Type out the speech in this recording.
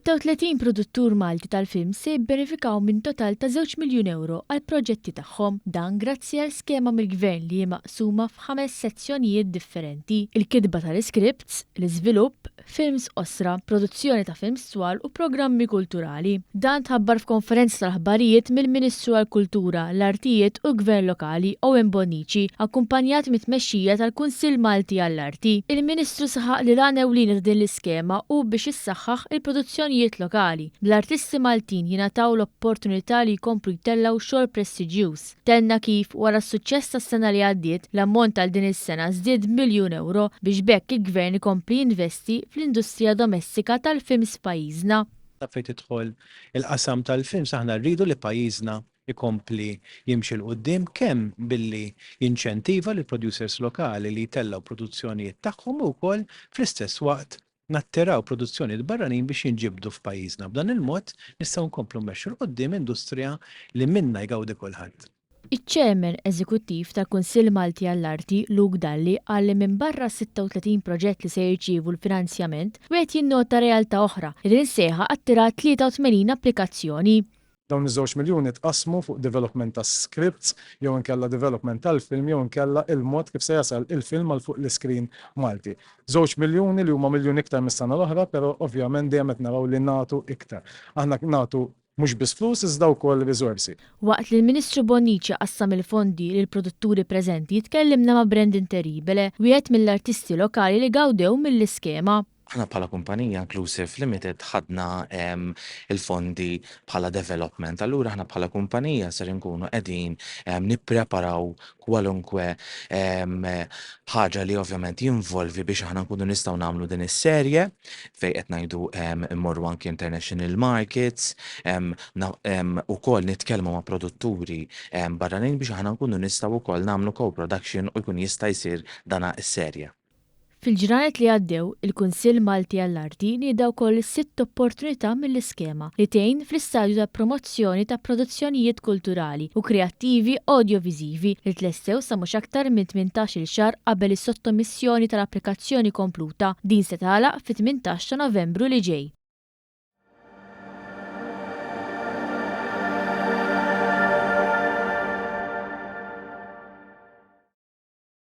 36 produttur Malti tal-films se jibbenefikaw minn total ta' żewġ miljun ewro għall-proġetti tagħhom. Dan grazzi għal skema mill-Gvern li hi maqsuma f'ħames sezzjonijiet differenti, il-kitba tal-iskripts, l-iżvilupp, films qosra, produzzjoni ta' films twal u programmi kulturali. Dan tħabbar f'konferenza tal-aħbarijiet mill-Ministru għall-Kultura, l-Artijiet u l-Gvern Lokali, Owen Bonnici, akkumpanjat mit-tmexxija tal-Kunsill Malti għall-Arti. Il-Ministru saħaq li l-għan ewlieni ta' din l-iskema hu biex issaħħaħ il-produzzjonijiet lokali, bl-artisti Maltin jingħataw l-opportunità li jkomplu jtellgħu xogħol prestiġjuż. Tenna kif, wara s-suċċess tas-sena li għaddiet, l-ammont għal din is-sena żdied b'miljun ewro biex b'hekk il-Gvern ikompli jinvesti fl-industrija domestika tal-films f'pajjiżna. Fejn tidħol il-qasam tal-films aħna rridu li pajjiżna ikompli jimxi 'l quddiem kemm billi jinċentiva lill-producers lokali li jtellgħu produzzjonijiet tagħhom u wkoll fl-istess waqt nattiraw produzzjonijiet barranin biex jinġibdu f'pajjiżna. B'dan il-mod nistgħu nkomplu mmexxu 'l quddiem industrija li minnha jgawdi kulħadd. Iċ-Chairman Eżekuttiv tal-Kunsill Malti għall-Arti, Luke Dalli, qal li minbarra s-36 proġett li se jirċievu l-finanzjament, wieħed jinnota realtà oħra, li din is-sejħa attirat 83 applikazzjoni. Dawn iż-żewġ miljuni tqassmu fuq development ta' scripts jew inkella development tal-film jew inkella il-mod kif se jasal il-film għal fuq l-iscreen Malti. Żewġ miljuni li huma miljun iktar mis-sena l-oħra pero ovvjament dejjem qed naraw li nagħtu iktar. Aħna nagħtu mhux biss flus iżda wkoll riżorsi. Waqt li l-Ministru Bonnici qassam il-fondi lill-produtturi preżenti tkellimna ma' Brandon Terribele, wieħed mill-artisti lokali li gawdew mill-iskema. Aħna bħala kumpanija Inclusive Limited ħadna il-fondi bħala development. Allura aħna bħala kumpanija ser inkunu qegħdin nippreparaw kwalunkwe ħaġa li ovvjament jinvolvi biex aħna nkunu nistgħu nagħmlu din is-serje fejn qed ngħidu mmorru anki international markets, ukoll nitkellmu ma' produtturi barranin biex aħna nkunu nistgħu wkoll nagħmlu co-production u jkun jista' jsir dana is-serje. Fil-ġranet li għaddew, il-Kunsill Malti għall-Arti nieda wkoll is-sitt opportunità mill-iskema li tgħin fl-istadju ta' promozzjoni ta' produzzjonijiet kulturali u kreattivi awdjoviżivi li tlestew sa mhux aktar minn 18-il xahar qabel is-sottomissjoni tal-applikazzjoni kompluta. Din se tagħlaq fit-18 ta' Novembru li ġej.